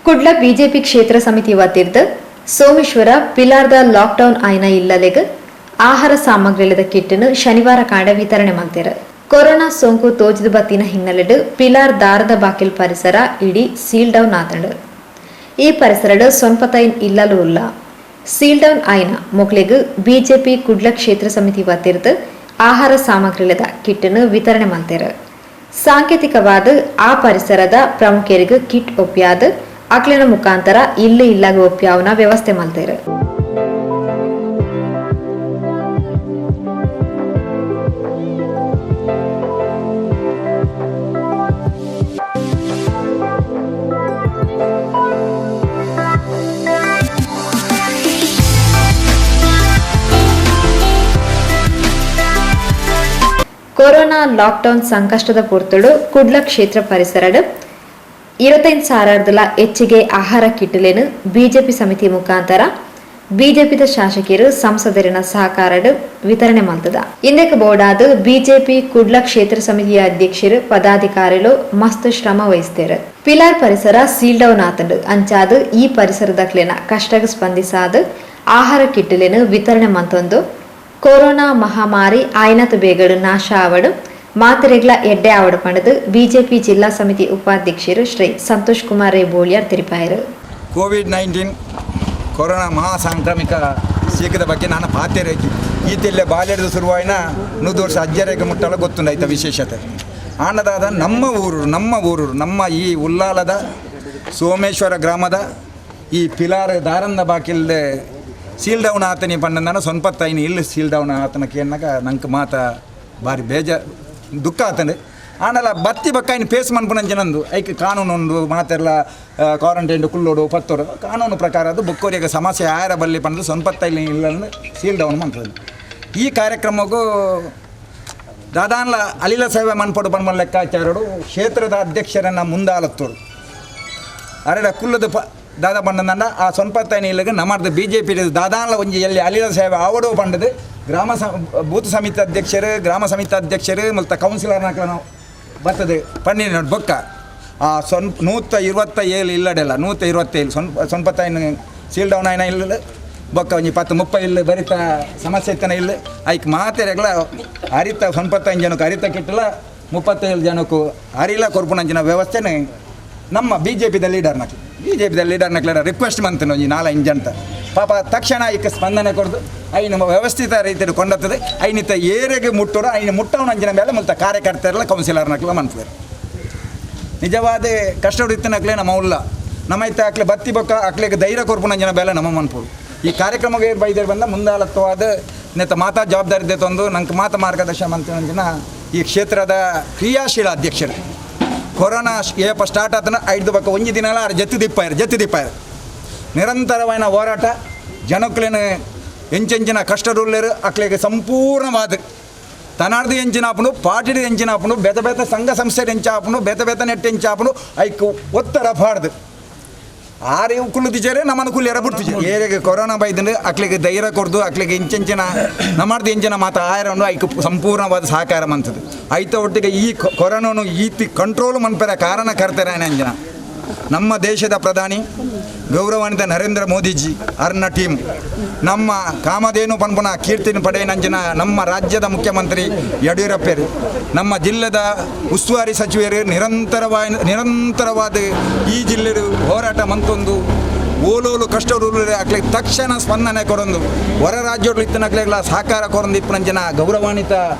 Kudla BJP ಕ್ಷೇತ್ರ ಸಮಿತಿ ವತಿರ್ದ್ ಸೋಮೇಶ್ವರ ಪಿಲಾರ್ದ ಲಾಕ್ಡೌನ್ ಆಯ್ನ ಇಲ್ಲಲೆಗ್ ಆಹಾರ ಸಾಮಗ್ರಿಲದ ಕಿಟ್ಟನ್ನು ಶನಿವಾರ ಕಾಂಡ ವಿತರಣೆ ಮಲ್ತೆರ್. ಕೊರೋನಾ ಸೋಂಕು ತೋಜಿದ ಬತ್ತಿನ ಹಿನ್ನೆಲೆಡ್ ಪಿಲಾರ್ ದಾರದ ಬಾಕಿಲ್ ಪರಿಸರ ಇಡೀ ಸೀಲ್ ಡೌನ್ ಆತಂಡ್. ಈ ಪರಿಸರಡ್ ಸೊನ್ಪತೈನ್ ಇಲ್ಲಲು ಉಲ್ಲ. ಸೀಲ್ ಡೌನ್ ಆಯ್ನ ಮೊಕ್ಲೆಗ್ ಬಿಜೆಪಿ ಕುಡ್ಲ ಕ್ಷೇತ್ರ ಸಮಿತಿ ವತಿರ್ದ್ ಆಹಾರ ಸಾಮಗ್ರಿಲದ ಕಿಟ್ಟನ್ನು ವಿತರಣೆ ಮಲ್ತೆರ್. ಸಾಂಕೇತಿಕವಾದ ಆ ಪರಿಸರದ ಪ್ರಮುಖರಿಗೆ ಕಿಟ್ ಒಪ್ಪಿಯಾದ ಅಕ್ಲೆನ ಮುಖಾಂತರ ಇಲ್ಲು ಇಲ್ಲಾಗ ಒಪ್ಪಿಯಾವನ ವ್ಯವಸ್ಥೆ ಮಲ್ತೆರ್. ಕೊರೋನಾ ಲಾಕ್ಡೌನ್ ಸಂಕಷ್ಟದ ಪೊರ್ತುಡು ಕುಡ್ಲ ಕ್ಷೇತ್ರ ಪರಿಸರಡ್ 25,000 ಹೆಚ್ಚಿಗೆ ಆಹಾರ ಕಿಟ್ಟುಲೇನು ಬಿಜೆಪಿ ಸಮಿತಿ ಮುಖಾಂತರ ಬಿಜೆಪಿದ ಶಾಸಕರು ಸಂಸದರಿನ ಸಹಕಾರಡ್ ವಿತರಣೆ ಮಲ್ತದ. ಇಂದಕ್ಕೆ ಬೋರ್ಡಾದ ಬಿಜೆಪಿ ಕುಡ್ಲ ಕ್ಷೇತ್ರ ಸಮಿತಿಯ ಅಧ್ಯಕ್ಷರು ಪದಾಧಿಕಾರಿಗಳು ಮಸ್ತ್ ಶ್ರಮ ವಹಿಸ್ತಾರೆ. ಪಿಲಾರ್ ಪರಿಸರ ಸೀಲ್ ಡೌನ್ ಆತಂಡು ಅಂಚಾದ ಈ ಪರಿಸರದಕ್ಲೆನ ಕಷ್ಟಕ್ಕೆ ಸ್ಪಂದಿಸಾದ ಆಹಾರ ಕಿಟ್ಟುಲೇನು ವಿತರಣೆ ಮಲ್ತೊಂದು ಕೊರೋನಾ ಮಹಾಮಾರಿ ಆಯ್ನತ ಬೇಗಡು ನಾಶ ಆವಡು ಮಾತೆರೆಗ್ಲ ಎಡ್ಡೆ ಆವಡು ಪಂಡದು ಬಿಜೆಪಿ ಜಿಲ್ಲಾ ಸಮಿತಿ ಉಪಾಧ್ಯಕ್ಷರು ಶ್ರೀ ಸಂತೋಷ್ ಕುಮಾರ್ ರೇ ಬೋಳಿಯಾರ್ ತಿಳಿಪಾಯರು. ಕೋವಿಡ್-19 ಕೊರೋನಾ ಮಹಾಸಾಂಕ್ರಾಮಿಕ ಸೀಕದ ಬಗ್ಗೆ ನಾನು ಪಾತೆರೇಕಿ ಈತೆಲ್ಲ ಬಾಲ್ಯದ ಶುರುವಾಯಿನ 100 ವರ್ಷ ಅಜ್ಜರಿಗೆ ಮುಟ್ಟಲ ಗೊತ್ತುಂಡಾಯ್ತ ವಿಶೇಷತೆ. ಆನದಾದ ನಮ್ಮ ಊರು ನಮ್ಮ ಈ ಉಲ್ಲಾಲದ ಸೋಮೇಶ್ವರ ಗ್ರಾಮದ ಈ ಪಿಲಾರ್ ದಾರಂದ ಬಾಕಿಲ್ದೆ ಸೀಲ್ ಡೌನ್ ಆತನಿ ಪಂಡಂದಾನ ಸೊನ್ಪತ್ತೈನು ಇಲ್ಲಿ ಸೀಲ್ ಡೌನ್ ಆತನ ಕೇನ್ನಾಗ ನಂಗೆ ಮಾತ ಭಾರಿ ಬೇಜ ದುಃಖ ಆತಂಡು. ಆನಲ ಬತ್ತಿ ಬಕ್ಕಾಯಿನ ಫೇಸ್ ಮನ್ಪುನಂಚಿನಂದು ಐಕ್ ಕಾನೂನು ಉಂಡು ಮಾತೆಲ್ಲ ಕ್ವಾರಂಟೈನ್ ಕುಲ್ಲೋಡು ಪತ್ತೋಡು ಕಾನೂನು ಪ್ರಕಾರ ಅದು ಬೊಕ್ಕೋರಿಯಾಗ ಸಮಸ್ಯೆ ಆಯರ ಬಲ್ಲಿ ಪಂಡ್ದು ಸೊನ್ಪತ್ತೈನು ಇಲ್ಲ ಸೀಲ್ ಡೌನ್ ಮಂತದ್ದು. ಈ ಕಾರ್ಯಕ್ರಮಕ್ಕೂ ದಾದಾನ್ಲ ಅಲಿಲ ಸೇವೆ ಮನ್ಪಡು ಪನ್ಮನ್ ಲೆಕ್ಕಾಚಾರಡು ಕ್ಷೇತ್ರದ ಅಧ್ಯಕ್ಷರನ್ನು ಮುಂದಾಲತ್ತೋಡು ಅರೆಡ ಕುಲ್ಲದ ಪ ದಾದಾ ಪಂಡಂದ ಆ ಸೊನ್ಪತ್ತೈನು ಇಲ್ಲಗೆ ನಮ್ಮದು ಬಿ ಜೆ ಪಿ ದಾದಾನ್ಲ ಒಂಜಿ ಎಲ್ಲಿ ಅಲಿಲ ಸೇವೆ ಆವಡು ಪಂಡದು ಗ್ರಾಮ ಬೂತ್ ಸಮಿತಿ ಅಧ್ಯಕ್ಷರು ಗ್ರಾಮ ಸಮಿತಿ ಅಧ್ಯಕ್ಷರು ಮತ್ತು ಕೌನ್ಸಿಲರ್ನ ಬರ್ತದೆ ಪನ್ನೀರ್ ಬೊಕ್ಕ ಆ 127 ಇಲ್ಲಡೆಲ್ಲ 127 ಸೊನ್ಪತ್ತೈನು ಸೀಲ್ ಡೌನ್ ಆಯ್ನ ಇಲ್ಲ ಬೊಕ್ಕ ಒಂಜಿ 10-30 ಇಲ್ಲ ಬರಿತ ಸಮಸ್ಯೆ ಇತ್ತನ ಇಲ್ಲ ಐಕ್ ಮಾತೆರೆಗ್ಲ ಅರಿತ 95 ಜನಕ್ಕೆ ಅರಿತ ಕಿಟ್ಟಲ 37 ಜನಕ್ಕೂ ಅರಿಲ ಕೊರ್ಪುನಂಚಿನ ವ್ಯವಸ್ಥೆನೇ ನಮ್ಮ ಬಿ ಜೆ ಪಿದ ಲೀಡರ್ನಕ್ಲೆ ಬಿ ಜೆ ಪಿದ ಲೀಡರ್ನಕ್ಲೆ ರಿಕ್ವೆಸ್ಟ್ ಮಂತನ ಒಂಜಿ 4-5 ಜನ ಪಾಪ ತಕ್ಷಣ ಐಕ್ ಸ್ಪಂದನೆ ಕೊಡ್ದು ಐನ ವ್ಯವಸ್ಥಿತ ರೀತಿಯಲ್ಲಿ ಕೊಂಡತ್ತದೆ ಐನಿತ ಏರೆಗೆ ಮುಟ್ಟೋರು ಐನ ಮುಟ್ಟವನಂಚಿನ ಮೇಲೆ ಮತ್ತು ಕಾರ್ಯಕರ್ತರೆಲ್ಲ ಕೌನ್ಸಿಲರ್ನಕ್ಲೆ ಮನ್ಪುವೆರ್. ನಿಜವಾದ ಕಷ್ಟ ಇತ್ತನಕ್ಲೆ ನಮ್ಮ ಉಲ್ಲ ನಮ್ಮ ಐತ ಅಕ್ಲೆ ಬತ್ತಿ ಬೊಕ್ಕ ಅಕ್ಲೆಗೆ ಧೈರ್ಯ ಕೊರ್ಪುನಂಚಿನ ಮೇಲೆ ನಮ್ಮ ಮನ್ಪುರು. ಈ ಕಾರ್ಯಕ್ರಮಕ್ಕೆ ಬೈದರು ಬಂದ ಮುಂದಾಲತ್ವವಾದ ನೆತ್ತ ಮಾತಾ ಜವಾಬ್ದಾರಿ ತಂದು ನಂಗೆ ಮಾತಾ ಮಾರ್ಗದರ್ಶನ ಮಂತಿನ ಈ ಕ್ಷೇತ್ರದ ಕ್ರಿಯಾಶೀಲ ಅಧ್ಯಕ್ಷರು. ಕೊರೋನಾ ಏಪ ಸ್ಟಾರ್ಟ್ ಆತನ ಐದು ಬಕ್ಕ ಒಂಜಿ ದಿನ ಆರು ಜತ್ತಿ ದಿಪ್ಪಾಯರು ನಿರಂತರವಾದ ಹೋರಾಟ ಜನಕ್ಲೇನು ಎಂಚೆಂಚಿನ ಕಷ್ಟರುಳ್ಳರು ಅಕ್ಲೆಗೆ ಸಂಪೂರ್ಣವಾದ ತನಾರ್ದು ಎಂಚಿನಾಪುನು ಪಾಟಿಡು ಎಂಚಿನಾಪುನು ಬೇತ ಬೇತ ಸಂಘ ಸಂಸ್ಥೆ ಎಂಚಾಪುನು ಬೇತ ಬೇತ ನೆಟ್ ಎಂಚಾಪುನು ಐಕ್ ಒತ್ತರ ಪಾಡ್ದು ಆರು ಕುಳ್ಳುದಿಚಾರೆ ನಮ್ಮನ್ನು ಕುಲ್ಲೆರ ಬಿಡ್ತಿದ್ದಾರೆ. ಏರಿಗೆ ಕೊರೋನಾ ಬೈದಂಡು ಅಕ್ಲಿಗೆ ಧೈರ್ಯ ಕೊಡ್ದು ಅಕ್ಲಿಗೆ ಇಂಚೆಂಚಿನ ನಮ್ಮರ್ದು ಎಂಚಿನ ಮಾತ ಆಯರ ಉಂಡು ಐಕ್ ಸಂಪೂರ್ಣವಾದ ಸಹಕಾರ ಮಂತದ್ದು. ಐತ ಒಟ್ಟಿಗೆ ಈ ಕೊರೋನಾನು ಈತಿ ಕಂಟ್ರೋಲ್ ಮನ್ಪೆರ ಕಾರಣಕರ್ತರ ಅಂಜಿನ ನಮ್ಮ ದೇಶದ ಪ್ರಧಾನಿ ಗೌರವಾನ್ವಿತ ನರೇಂದ್ರ ಮೋದಿಜಿ ಅರ್ನ ಟೀಮ್ ನಮ್ಮ ಕಾಮಧೇನು ಪನ್ಪುನ ಕೀರ್ತಿನ ಪಡೆಯನಂಚಿನ ನಮ್ಮ ರಾಜ್ಯದ ಮುಖ್ಯಮಂತ್ರಿ ಯಡಿಯೂರಪ್ಪರು ನಮ್ಮ ಜಿಲ್ಲೆದ ಉಸ್ತುವಾರಿ ಸಚಿವರು ನಿರಂತರವಾದ ಈ ಜಿಲ್ಲೆಯ ಹೋರಾಟ ಮಂತೊಂದು ಓಲೋಲು ಕಷ್ಟರು ಅಕ್ಲೆ ತಕ್ಷಣ ಸ್ಪಂದನೆ ಕೊರೊಂದು ಹೊರ ರಾಜ್ಯಗಳು ಇತ್ತನಕ್ಲೆಗ್ಲ ಸಹಕಾರ ಕೊರೊಂದು ಇಪ್ಪನಂಚಿನ ಗೌರವಾನ್ವಿತ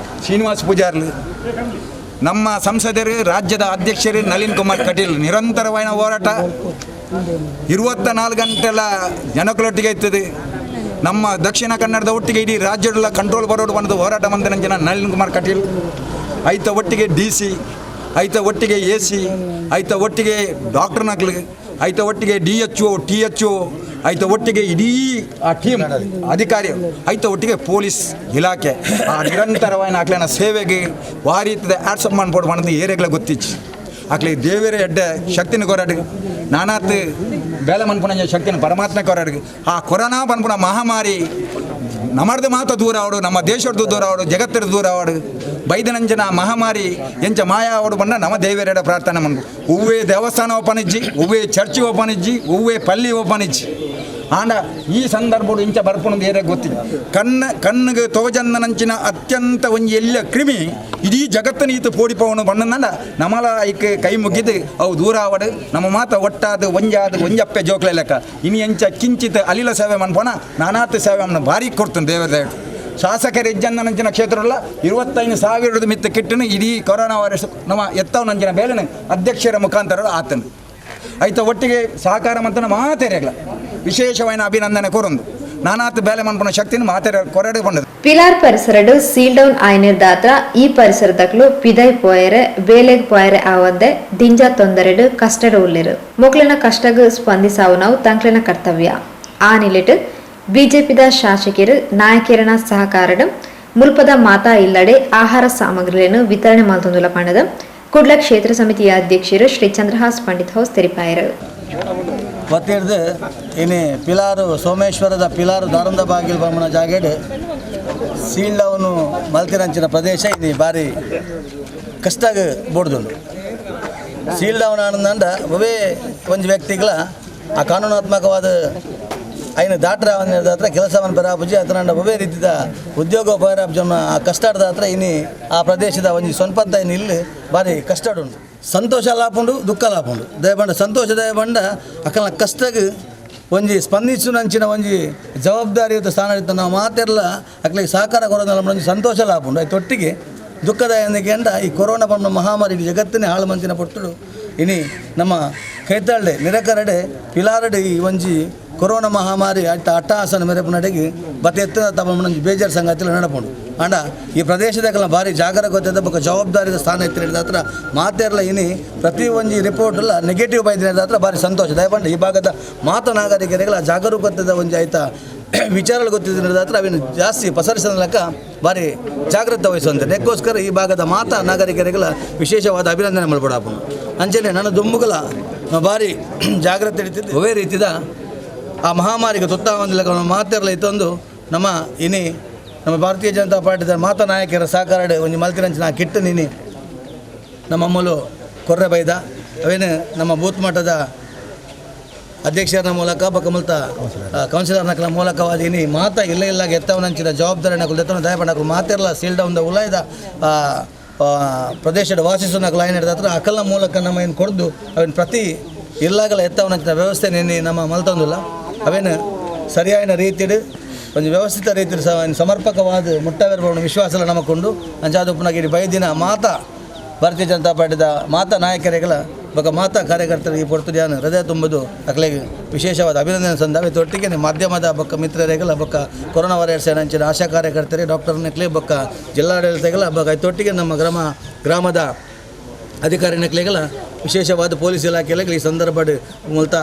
ಶ್ರೀನಿವಾಸ ಪೂಜಾರ್ಲು ನಮ್ಮ ಸಂಸದರು ರಾಜ್ಯದ ಅಧ್ಯಕ್ಷರು ನಳಿನ್ ಕುಮಾರ್ ಕಟೀಲ್ ನಿರಂತರವಾದ ಹೋರಾಟ 24 ಗಂಟೆಲ್ಲ ಜನಕ್ಲೊಟ್ಟಿಗೆ ಇರ್ತದೆ. ನಮ್ಮ ದಕ್ಷಿಣ ಕನ್ನಡದ ಒಟ್ಟಿಗೆ ಇಡೀ ರಾಜ್ಯದಲ್ಲ ಕಂಟ್ರೋಲ್ ಬರೋಡು ಬಂದು ಹೋರಾಟ ಮಂದಿನ ನಳಿನ್ ಕುಮಾರ್ ಕಟೀಲ್ ಐತ ಒಟ್ಟಿಗೆ ಡಿ ಸಿ ಐತ ಒಟ್ಟಿಗೆ ಎ ಸಿ ಐತ ಒಟ್ಟಿಗೆ ಡಾಕ್ಟರ್ನಕ್ಲು ಐತ ಒಟ್ಟಿಗೆ D H O T H O ಐತ ಒಟ್ಟಿಗೆ ಇಡೀ ಆ ಟೀಮ್ ಅಧಿಕಾರಿ ಐತ ಒಟ್ಟಿಗೆ ಪೊಲೀಸ್ ಇಲಾಖೆ ಆ ನಿರಂತರವಾದ ಆಕ್ಲೆನ ಸೇವೆಗೆ ವಾರೀತದ ಆಟ್ಸಪ್ ಮಾಡ್ಬೋದು ಮಾಡೋದು ಏರಿಯಾಗಳ ಗೊತ್ತಿಚ್ಚು ಆಕ್ಲಿ ದೇವರೇ ಎಡ್ಡೆ ಶಕ್ತಿನ ಕೊರಡು ನಾನಾತ್ ಬೇಲೆ ಮನ್ಪುನ ಶಕ್ತಿನ ಪರಮಾತ್ಮ ಕೊರಡು ಆ ಕೊರೋನಾ ಪನ್ಪುನ ಮಹಾಮಾರಿ ನಮರ್ದು ಮಾತ ದೂರ ಅವಡು, ನಮ್ಮ ದೇಶದ ದೂರ ಅವಡು, ಜಗತ್ತರ ದೂರ ಅವಡು. ಬೈದನಂಜನ ಮಹಾಮಾರಿ ಎಂಚ ಮಾಯ ಅವಡು ಬಂದ ನಮ್ಮ ದೇವರೆಡ ಪ್ರಾರ್ಥನೆ ಮನ್ಪು. ಹೂವೇ ದೇವಸ್ಥಾನ ಓಪನ್ ಇಜ್ಜಿ, ಹೂವೇ ಚರ್ಚ್ ಓಪನ್ ಇಜ್ಜಿ, ಹೂವೇ ಪಲ್ಲಿ ಓಪನ್ ಇಜ್ಜಿ. ಆಂಡ ಈ ಸಂದರ್ಭಡು ಇಂಚ ಬರ್ಪುಣದು ಏರೆ ಗೊತ್ತಿಲ್ಲ. ಕಣ್ಣು ಕಣ್ಣಿಗೆ ತೋಜನ್ನನಂಚಿನ ಅತ್ಯಂತ ಒಂಜಿ ಎಲ್ಲ ಕ್ರಿಮಿ ಇಡೀ ಜಗತ್ತನ ಈತ ಪೋಡಿಪವನು ಬಣ್ಣನಂಡ ನಮಲ ಐಕ್ ಕೈ ಮುಗಿದು ಅವು ದೂರ ಆವಡು. ನಮ್ಮ ಮಾತ ಒಟ್ಟಾದ ಒಂಜಾದ ಒಂಜಪ್ಪೆ ಜೋಕ್ಲೆ ಲೆಕ್ಕ. ಇನಿ ಎಂಚ ಕಿಂಚಿತ್ ಅಲಿಲ ಸೇವೆ ಮನ್ಪೋಣ ನಾನಾತ ಸೇವೆ ಅಮ್ಮನ ಭಾರಿ ಕೊಡ್ತಾನೆ ದೇವರ ದಯಡು. ಶಾಸಕರ ಇಜ್ಜನ್ನನಂಚಿನ ಕ್ಷೇತ್ರಲ್ಲ 25,000 ಮಿತ್ತ ಕಿಟ್ಟನು ಇಡೀ ಕೊರೋನಾ ವೈರಸ್ ನಮ್ಮ ಎತ್ತವನಂಚಿನ ಬೇಲೆನ ಅಧ್ಯಕ್ಷರ ಮುಖಾಂತರ ಆತನು. ಐತ ಒಟ್ಟಿಗೆ ಸಹಕಾರ ಮಂತನ ಮಾತೇರಿಯಗ್ಲ ವಿಶೇಷವಾದ ಅಭಿನಂದನೆ ಕೊರೊಂದು ನಾನಾತ್ ಬೇಲೆ ಮನ್ಪುನ ಶಕ್ತಿನ ಮಾತೇರ ಕೊರಡೆ ಬಂದது. ಪಿಲಾರ್ ಪರಿಸರಡು ಸೀಲ್ ಡೌನ್ ಆಯ್ನಿರ್ದಾತ್ರ ಈ ಪರಿಸರದಕ್ಲು ಪಿದೈ ಪೋಯರೆ ಬೇಲೆಗ್ ಪೋಯರೆ ಆವಂದೆ ದಿಂಜ ತೊಂದರೆಡು ಕಷ್ಟಡು ಉಲ್ಲೆರು. ಮೊಕ್ಲೆನ ಕಷ್ಟಗ್ ಸ್ಪಂದಿಸಾವು ನಾವು ತಂಕ್ಲೆನ ಕರ್ತವ್ಯ. ಆ ನಿಲೆಟ್ ಬಿಜೆಪಿದ ಶಾಸಕರು ನಾಯಕರನ ಸಹಕಾರಡು ಮುಲ್ಪದ ಮಾತಾ ಇಲ್ಲಡೆ ಆಹಾರ ಸಾಮಗ್ರಿಗಳನ್ನು ವಿತರಣೆ ಮಲ್ತೊಂದುಲ ಪಂಡದ ಕುಡ್ಲ ಕ್ಷೇತ್ರ ಸಮಿತಿಯ ಅಧ್ಯಕ್ಷರು ಶ್ರೀ ಚಂದ್ರಹಾಸ್ ಪಂಡಿತ್ ಹೌಸ್ ತೆರಿಪಾಯರು. ಬತ್ತಿಡ್ದು ಇನಿ ಪಿಲಾರು ಸೋಮೇಶ್ವರದ ಪಿಲಾರು ದಾರಂದ ಬಾಗಿಲು ಬ್ರಹ್ಮಣ ಜಾಗೆಡ್ ಸೀಲ್ ಡೌನು ಮಲ್ತಿರಂಚಿನ ಪ್ರದೇಶ ಇನಿ ಭಾರಿ ಕಷ್ಟಾಗ ಬೋಡ್ದುಂಡು. ಸೀಲ್ ಡೌನ್ ಆನಂದ ಒವೇ ಒಂಜಿ ವ್ಯಕ್ತಿಗಳ ಆ ಕಾನೂನಾತ್ಮಕವಾದ ಐನ ದಾಟ್ರ ಹತ್ರ ಕೆಲಸವನ್ನು ಪೆರಾಪುಜಿ ಅತನಂಡ ಒವೇ ರೀತಿದ ಉದ್ಯೋಗ ಪೆರಾಪುಜನ ಆ ಕಷ್ಟಾಡ್ದ ಹತ್ರ ಇನಿ ಆ ಪ್ರದೇಶದ ಒಂಜಿ ಸ್ವಂತ ಇನ್ನು ಇಲ್ಲಿ ಭಾರಿ ಕಷ್ಟಡುಂಡು. ಸಂತೋಷ ಲಾಪುಂಡು, ದುಃಖ ಲಾಪುಂಡು. ದಯಬಂಡ ಸಂತೋಷ ದಯಬಂಡ ಅಕಲ್ನ ಕಷ್ಟಗ್ ಒಂಜಿ ಸ್ಪಂದಿಸುನಂಚಿನ ಒಂಜಿ ಜವಾಬ್ದಾರಿಯುತ ಸ್ಥಾನ ಇತ್ತು. ನಾವು ಮಾತೆರ್ಲ ಅಕ್ಲಿಗೆ ಸಹಕಾರ ಕೊರೋದಲ್ಲ ಒಂಜಿ ಸಂತೋಷ ಲಾಪುಂಡು. ಐತ ಒಟ್ಟಿಗೆ ದುಃಖದ ಎಂದ ಈ ಕೊರೋನಾ ಬಂದ ಮಹಾಮಾರಿ ಇಡೀ ಜಗತ್ತನ್ನೇ ಹಾಳು ಮಂಚಿನ ಪೊರ್ತುಡು ಇನಿ ನಮ್ಮ ಕೈತಾಳ್ಡೆ ನಿರಕರಡೆ ಪಿಲಾರಡೆ ಈ ಒಂಜಿ ಕೊರೋನಾ ಮಹಾಮಾರಿ ಅಟ್ಟ ಅಟ್ಟಹಾಸನ ಮೆರಪುನಡೆಗೆ ಬತ್ತೆ ಎತ್ತಿನ ತಮ್ಮ ಒಂಜಿ ಬೇಜಾರು ಸಂಗತಿಲ ನಡಪುಂಡು. ಆಂಡ ಈ ಪ್ರದೇಶದ ಭಾರಿ ಜಾಗರೂಕತೆ ಬೊಕ್ಕ ಜವಾಬ್ದಾರಿದ ಸ್ಥಾನ ಎತ್ತಿನ ಹತ್ರ ಮಾತೆರ್ಲ ಇನಿ ಪ್ರತಿ ಒಂಜಿ ರಿಪೋರ್ಟ್ ಎಲ್ಲ ನೆಗೆಟಿವ್ ಬೈದಿನ ಹತ್ರ ಭಾರಿ ಸಂತೋಷ. ದಯಪಂಡ ಈ ಭಾಗದ ಮಾತ ನಾಗರಿಕರಿಗಳ ಜಾಗರೂಕತೆದ ಒಂಜಿ ಆಯ್ತಾ ವಿಚಾರಗಳು ಗೊತ್ತಿದ್ದ ಹತ್ರ ಅವೇನು ಜಾಸ್ತಿ ಪಸರಿಸಿದ ಲೆಕ್ಕ ಭಾರಿ ಜಾಗ್ರತೆ ವಹಿಸುವಂತೆ ಅದಕ್ಕೋಸ್ಕರ ಈ ಭಾಗದ ಮಾತಾ ನಾಗರಿಕರಿಗಳ ವಿಶೇಷವಾದ ಅಭಿನಂದನೆ ಮಾಡ್ಬೇಡಪ್ಪನು. ಅಂಚನೆ ನನ್ನ ದುಂಬುಗಳ ಭಾರಿ ಜಾಗ್ರತೆ ಹಿಡಿತಿದ್ದು ಒವೇ ರೀತಿದ ಆ ಮಹಾಮಾರಿಗೆ ತುತ್ತಾವಂದಿಲ್ಲ ಮಾತೆರ್ಲ ಇತ್ತೊಂದು ನಮ್ಮ ಇನಿ ನಮ್ಮ ಭಾರತೀಯ ಜನತಾ ಪಾರ್ಟಿದ ಮಾತಾ ನಾಯಕರ ಸಹಕಾರ ಒಂಜಿ ಮಲ್ತಿರಂಚಿನ ಕಿಟ್ಟು ನೀನಿ ನಮ್ಮ ಅಮ್ಮಲು ಕೊರ್ರೆ ಬೈದ ಅವೇನು ನಮ್ಮ ಬೂತ್ ಮಟ್ಟದ ಅಧ್ಯಕ್ಷರ ಮೂಲಕ ಬೊಕ್ಕ ಮುಲ್ತ ಕೌನ್ಸಿಲರ್ನಕಲ ಮೂಲಕವಾದ ಇನಿ ಮಾತಾ ಇಲ್ಲ ಇಲ್ಲ ಎತ್ತವನಂಚಿನ ಜವಾಬ್ದಾರಿ ನಕಲು ಎತ್ತವನ ದಯಪಂಡಕಲು ಮಾತೆರ್ಲ ಸೀಲ್ ಡೌನ್ ಉಲಾಯ್ದ ಪ್ರದೇಶದ ವಾಸಿಸುವ ಲೈನ್ ಹಿಡಿದ ಹತ್ರ ಅಕಲ್ನ ಮೂಲಕ ನಮ್ಮ ಏನು ಕೊಡ್ದು ಅವೇನು ಪ್ರತಿ ಇಲ್ಲಾಗಲ ಎತ್ತವನಂಚಿನ ವ್ಯವಸ್ಥೆ ನಿನ್ನೆ ನಮ್ಮ ಮಲ್ತೊಂದಿಲ್ಲ. ಅವೇನು ಸರಿಯಾದ ರೀತಿಡು ಒಂದು ವ್ಯವಸ್ಥಿತ ರೀತಿಯಲ್ಲಿ ಸಮರ್ಪಕವಾದ ಮುಟ್ಟವೆರಬಹುದು ವಿಶ್ವಾಸ ನಮಕೊಂಡು ಅಂಚಾದ ಉಪ್ಪುನಗಿರಿ ಬೈದಿನ ಮಾತಾ ಭಾರತೀಯ ಜನತಾ ಪಾರ್ಟಿದ ಮಾತಾ ನಾಯಕರಿಗಳ ಬೊಕ್ಕ ಮಾತಾ ಕಾರ್ಯಕರ್ತರಿಗೆ ಈ ಪೊರ್ತು ಧ್ಯಾನ ಹೃದಯ ತುಂಬುದು ಅಕ್ಲೆಗ್ ವಿಶೇಷವಾದ ಅಭಿನಂದನೆ ಸಂದಾವೆ. ಒಟ್ಟಿಗೆ ಮಾಧ್ಯಮದ ಬೊಕ್ಕ ಮಿತ್ರರಿಗಳ ಬೊಕ್ಕ ಕೊರೋನಾ ವಾರಿಯರ್ಸ್ ಅಂಚಿನ ಆಶಾ ಕಾರ್ಯಕರ್ತರಿಗೆ ಡಾಕ್ಟರ್ ನಕ್ಲೆ ಬೊಕ್ಕ ಜಿಲ್ಲಾಡಳಿತಗಳ ಬೊಕ್ಕ ತೊಟ್ಟಿಗೆ ನಮ್ಮ ಗ್ರಾಮದ ಅಧಿಕಾರಿ ನಕ್ಲೆಗಳ ವಿಶೇಷವಾದ ಪೊಲೀಸ್ ಇಲಾಖೆಗಳಿಗೆ ಈ ಸಂದರ್ಭ ಮುಲ್ತ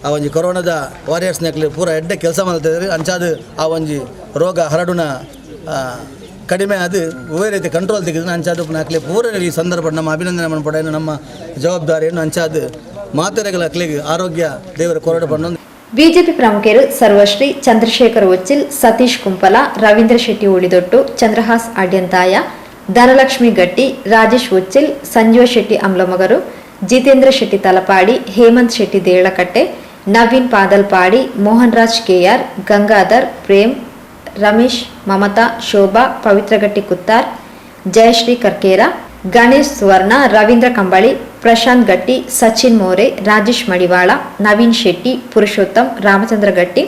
ಆ ಒಂಜಿ ಕೊರೋನಾದ ವಾರಿಯರ್ಸ್ ನಕ್ಲೆ ಪೂರ ಎಡ್ಡೆ ಕೆಲಸ ಮಾಡ್ತಿದ್ದಾರೆ. ಅಂಚಾದ ಆ ಒಂಜಿ ರೋಗ ಹರಡುನ ಕಡಿಮೆ ಅದು ಒಳ್ಳೆ ರೀತಿ ಕಂಟ್ರೋಲ್ ತೆಗೆದು ಅಂಚಾದ ಅಕ್ಲೆ ಪೂರ ಈ ಸಂದರ್ಭ ನಮ್ಮ ಅಭಿನಂದನೆ ಪಡೆಯನ್ನು ನಮ್ಮ ಜವಾಬ್ದಾರಿಯನ್ನು ಅಂಚಾದ ಮಾತೆರೆಗಳ ಅಕ್ಲೆಗೆ ಆರೋಗ್ಯ ದೇವರ ಕೊರಡು ಪಣ್ಣು. ಬಿಜೆಪಿ ಪ್ರಮುಖರು ಸರ್ವಶ್ರೀ ಚಂದ್ರಶೇಖರ್ ಉಚ್ಚಿಲ್, ಸತೀಶ್ ಕುಂಪಲ, ರವೀಂದ್ರ ಶೆಟ್ಟಿ ಉಳಿದೊಟ್ಟು, ಚಂದ್ರಹಾಸ್ ಅಡ್ಯಂತಾಯ, ಧನಲಕ್ಷ್ಮಿ ಗಟ್ಟಿ, ರಾಜೇಶ್ ಉಚ್ಚಿಲ್, ಸಂಜೀವ ಶೆಟ್ಟಿ ಅಮ್ಲಮಗರು, ಜಿತೇಂದ್ರ ಶೆಟ್ಟಿ ತಲಪಾಡಿ, ಹೇಮಂತ್ ಶೆಟ್ಟಿ ದೇಳಕಟ್ಟೆ, ನವೀನ್ ಪಾದಲ್ಪಾಡಿ, ಮೋಹನ್ ರಾಜ್ ಕೆಆರ್, ಗಂಗಾಧರ್, ಪ್ರೇಮ್, ರಮೇಶ್, ಮಮತಾ, ಶೋಭಾ, ಪವಿತ್ರಗಟ್ಟಿ ಕುತ್ತಾರ್, ಜಯಶ್ರೀ ಕರ್ಕೇರ, ಗಣೇಶ್ ಸುವರ್ಣ, ರವೀಂದ್ರ ಕಂಬಳಿ, ಪ್ರಶಾಂತ್ ಗಟ್ಟಿ, ಸಚಿನ್ ಮೋರೆ, ರಾಜೇಶ್ ಮಡಿವಾಳ, ನವೀನ್ ಶೆಟ್ಟಿ, ಪುರುಷೋತ್ತಮ್, ರಾಮಚಂದ್ರ ಗಟ್ಟಿ,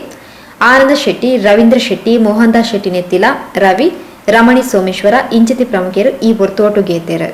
ಆನಂದ ಶೆಟ್ಟಿ, ರವೀಂದ್ರ ಶೆಟ್ಟಿ, ಮೋಹನ್ ದಾಸ್ ಶೆಟ್ಟಿ ನೆತ್ತಿಲ, ರವಿ, ರಮಣಿ ಸೋಮೇಶ್ವರ ಇಂಚಿತಿ ಪ್ರಮುಖರು ಈ ಪೊರ್ತೋಟು ಗೇತೆರು.